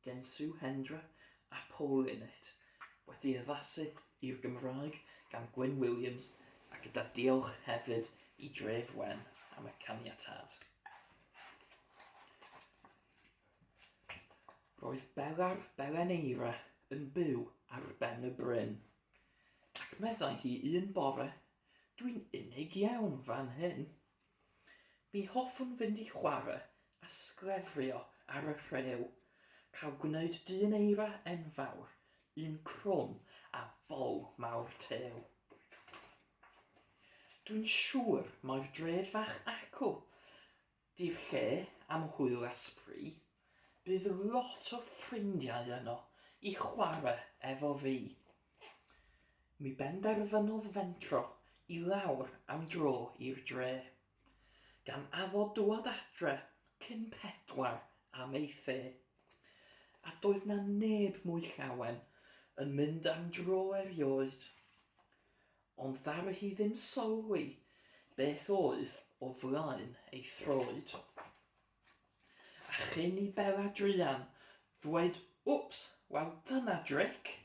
gen Sue Hendra a Paul Linnett, wedi addasu i'r Gymraeg gan Gwyn Williams a gyda diolch hefyd i Dref Wen am y caniatâd. Roedd Bela'r Belen Eira yn byw ar ben y bryn, ac meddai hi un bore, Dwi'n unig iawn fan hyn. Mi hoffwn fynd i chwarae a sglefrio ar y rhew, cael gwneud dyn eira enfawr, un crwn a bol mawr tew. Dwi'n siŵr mai'r dref fach acw 'di'r lle am hwyl a sbri, bydd lot o ffrindiau yno i chwarae efo fi. Mi benderfynodd fentro i lawr am dro i'r dre, gan addo dŵad adre cyn pedwar am ei the. A doedd 'na neb mwy llawen yn mynd am dro erioed. Ond ddaru hi ddim sylwi beth oedd o flaen ei throed. A chyn i Bela druan ddweud wps, wel dyna dric,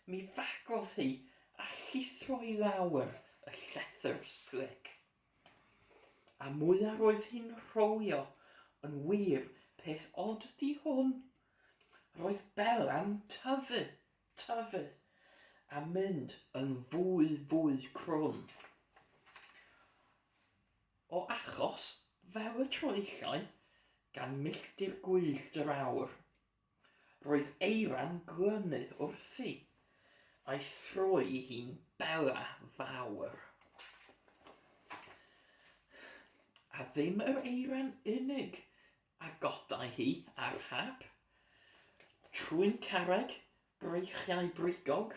mi fagodd hi a llithro i lawr y llethr slic. A mwya roedd hi'n rholio, yn wir, peth od 'di hwn. Roedd Bela'n tyfu, tyfu, a mynd yn fwy fwy crwn. O achos, fel y troellai gan milltir gwyllt yr awr, roedd eira'n glynu wrthi, a'i throi hi'n Bela fawr. A ddim yr eira'n unig a godai hi ar hap, trwyn carreg, breichiau brigog,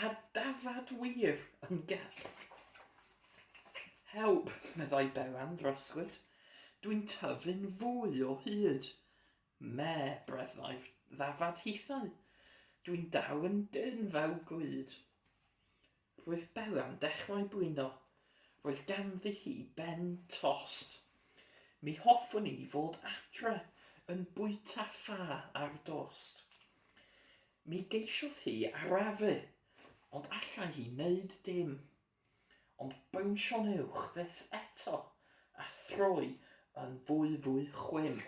a dafad wir yn gell. Help, meddai Beran ddryslyd, dwi'n tyfu'n fwy o hyd. Me, breddai'r ddafad hithau, dwi'n dal yn dynn fel glud. Roedd Bela'n dechrau blino. Roedd ganddi hi ben tost. Mi hoffwn i fod adre yn bwyta ffa ar dost. Mi geisiodd hi arafu, ond allai hi wneud dim. Ond bownsio'n uwch fyth eto a throi yn fwyfwy chwim.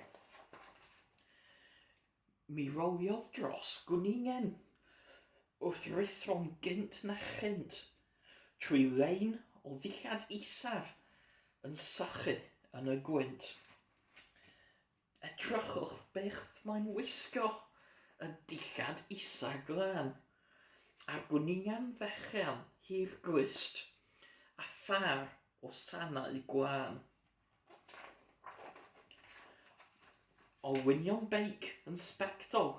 Mi roliodd dros gwningen wrth ruthro'n gynt na chynt trwy lein o ddillad isaf yn sychu yn y gwynt. Edrychwch beth mae'n wisgo, y dillad isa glân, a'r gwningen fechan hir glust, a phâr o sanau gwlân. Olwynion beic yn sbectol.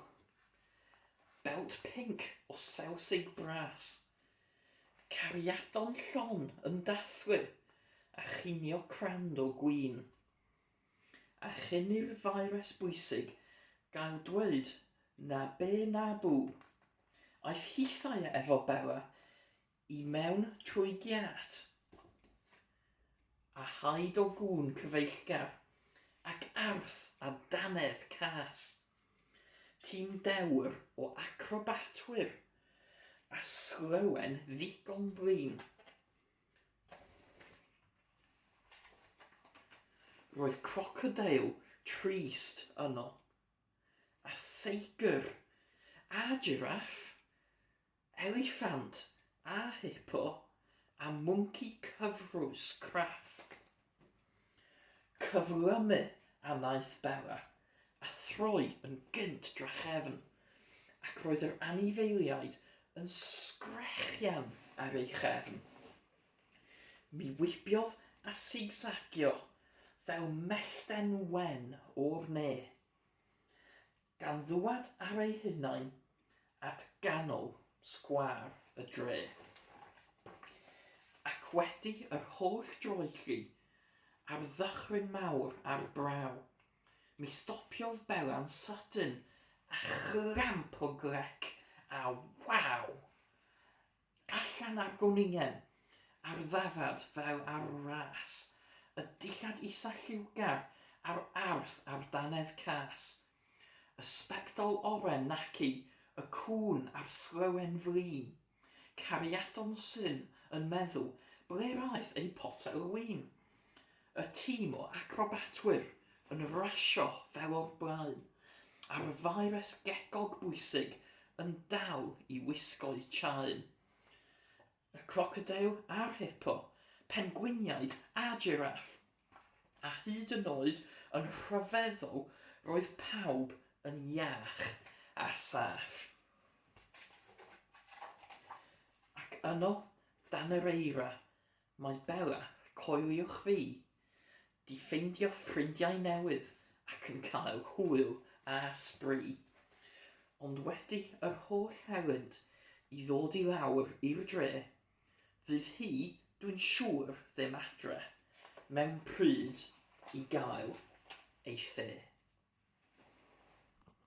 Belt pinc o selsig bras. Cariadon llon yn dathlu a chinio crand o gwin. A chyn i'r faeres bwysig gael dweud na be na bw, aeth hithau efo Bella I mewn trwy giât, a haid o gŵn cyfeillgar, ac arth a dannedd cas. Tîm dewr o acrobatwyr, a slywen ddigon blin. Roedd crocodeil trist yno, a theigr, a jiráff, Eliffant a hipo a mwnci cyfrwys craff. Cyflymu a wnaeth Bella, a throi yn gynt drachefn, ac roedd yr anifeiliaid yn sgrechian ar ei chefn. Mi wibiodd a sigzagio fel mellten wen o'r ne. Gan ddwad ar eu hunain at ganol sgwâr y dre. Ac wedi yr holl droelli a'r ddychryn mawr a'r braw, mi stopiodd Bela'n sydyn a chramp o glec a waw! Allan â'r gwningen, a'r ddafad fel ar ras, y dillad isa lliwgar, a'r arth a'r dannedd cas. Y sbectol oren naci, y cŵn a'r sglewen flin. Cariadon sy'n yn meddwl ble'r aeth eu potel win. Y tîm o acrobatwyr yn rasio fel o'r blaen, a'r faeres gegog bwysig yn dal i wisgo'i chain. Y crocodeil a'r hipo, pengwiniaid a jiráff. A hyd yn oed yn rhyfeddol roedd pawb yn iach a saff. Ac yno, dan yr eira, mae Bella, coeliwch fi, 'di ffeindio ffrindiau newydd ac yn cael hwyl a sbri. Ond wedi yr holl helynt i ddod i lawr i'r dre, fydd hi, dwi'n siŵr, ddim adre mewn pryd i gael ei the.